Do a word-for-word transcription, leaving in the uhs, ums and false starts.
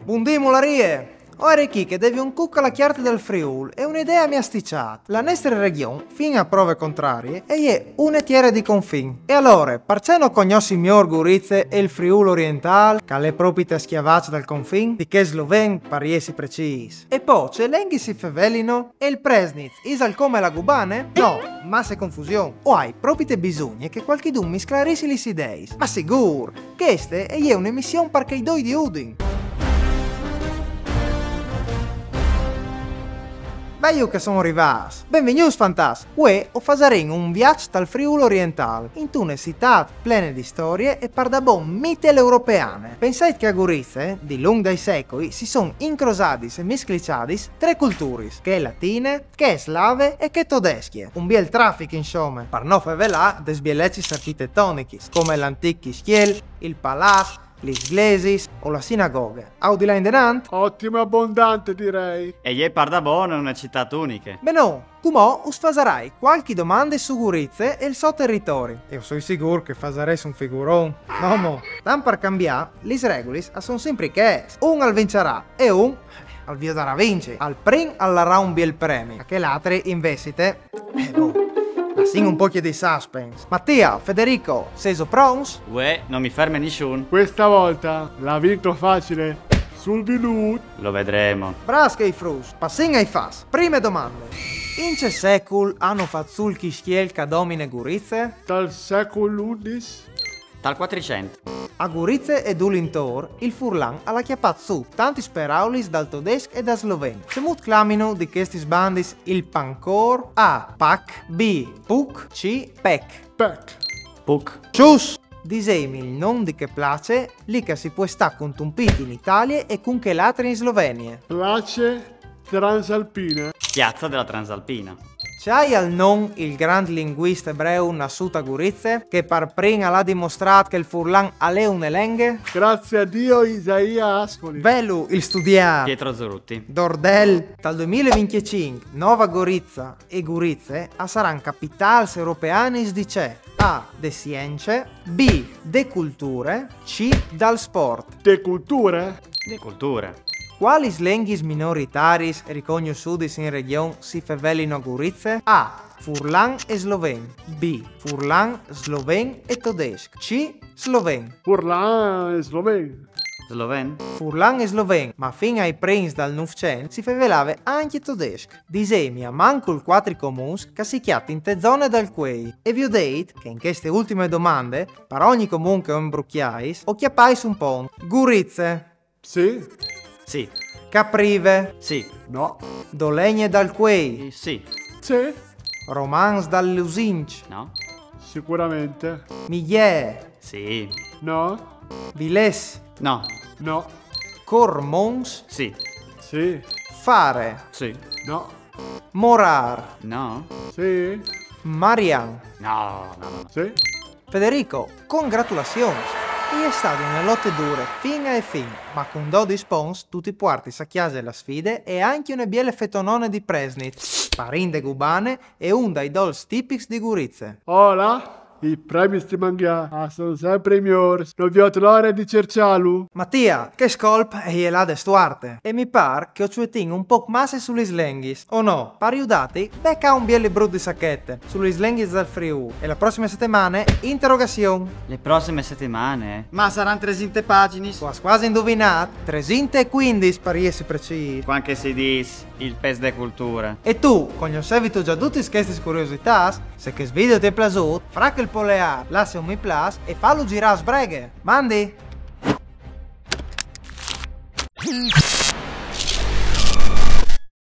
Bundì, mularie! O eri chi che devi un cuc a la cjarte dal Friûl e une idee mi à stiçât. La nestre regjon, fin a prove contrarie, e je une tiere di confin. E alore, parcè no cognossi miôr Gurize e il Friûl orientâl, che al è propit a scjavaç dal confin, di chê sloven, par jessi precîs? E po, ce lenghis si fevelino? E il presnitz, isal come la gubane? No, masse confusion. O ai propite bisugne che cualchidun mi sclarissi lis ideis. Ma sigûr, cheste e je une mission par chei doi di Udin. Veju che a son rivâts. Benvignûts fantats. Vuê o fasarìn un viaç tal Friûl orientâl, intune citât plene di storie e pardabon mitteleuropeane. Pensait che a Gurize, dilunc dai secui, si son incrosadis e miscliçadis trê culturis, chê latine, chê slave e chê todescje. Un biel trafic, insome, par no fevelâ des bielecis architetonichis, come l'antîc cjistiel, il palaç, lis glesis o la sinagoghe. Audilà indenant? Ottimo e abbondante, direi. E je pardabon une citât uniche. Benon, cumò us fasarai cualchi domande su Gurize e il so teritori. E o soi sigûr che fasarês un figuron. No mo. Tant par cambiâ, lis regulis a son simpri chês. Un al vinçarà e un al viodarà vinci. Al prin al larà un biel premi. A chel altri, invezit, eh, boh, lassìn un pocje di suspense. Mattia, Federico, sêso pronts? Uè, no mi ferme nissun. Questa volta la vinco facile, sul minût. Lo vedremo. Brâfs chei fruts, passìn ai fats. Prime domande. In ce secul àn fat sù il cjistiel che al domine Gurize? Tal secul undis. Tal cuatricent. A Gurize e dulintor, il furlan al à cjapât sù tantis peraulis dal todesc e dal sloven. Cemût clamino di chestis bandis il pancôr? A, pac, B, puc, C, pec. Pec. Puc. Çus! Diseimi il non di chê place, li che si pues stâ cuntun pît in Italie e cun chel altri in Slovenie. Place Transalpine. Piazza della Transalpina. Ce aial non il grant linguist ebreu nassût a Gurize, che par prin al à dimostrât che il furlan al è une lenghe? Grazie a Dio, Isaia Ascoli. Velu il studiât. Pietro Zorutti. Dordel, dal doi mil e vincjecinc, Nova Gorica e Gurize a saran capitâls europeanis di ce? A, de sience, B, de culture, C, dal sport. De culture? De culture. Cualis lenghis minoritariis ricognossudis in regjon si fevelino a Gurize? A, furlan e sloven. B, furlan, sloven e todesc. C, sloven. Furlan e sloven. Sloven? Furlan e sloven, ma fin ai prins dal Nûfcent si fevelave ancje todesc. Diseimi, a mancul cuatri comuns che si cjatin te zone dal Cuei. E viodêt che in cheste ultime domande, par ogni comun che o imbrucjais, o cjapais un pont. Gurize. Sì. Sì. Caprive. Sì. No. Dolegne dal Cuei. Sì. Sì. Romans dal Lusinç. No. Sicuramente. Migliee. Sì. No. Vilès. No. No. Cormons. Sì. Sì. Fare. Sì. No. Morâr. No. Sì. Marian. No, no, no. Sì. Federico, congratulazions! E je stade une lote dure fin ae fin, ma cun dodis ponts tu ti puartis a cjase la sfide e ancje une biele fetonone di presnitz, parint de gubane e un dai dolçs tipics di Gurize. Hola! I premis di mangjâ a son simpri i miôrs. No viôt la ore di cerçâlu. Mattia, chest colp e je lade stuarte. E mi pâr che o çuetìn un pôc masse su lis lenghis, o no? Par judâti, ve ca un biel librut di sachete su lis lenghis dal Friûl. E la prossime setemane, interogazion. Le prossime setemane? Ma a saran tresinte pagjinis. O âs cuasi induvinât, tresinte e cuindis par jessi precîs. Cuant che si dîs il pes de culture. E tu, cognossevistu za dutis chestis curiositâts? Se chest video ti è plasût, frache il poleâr, lasse un mi plâs e falu zirâ a sbreghe. Mandi!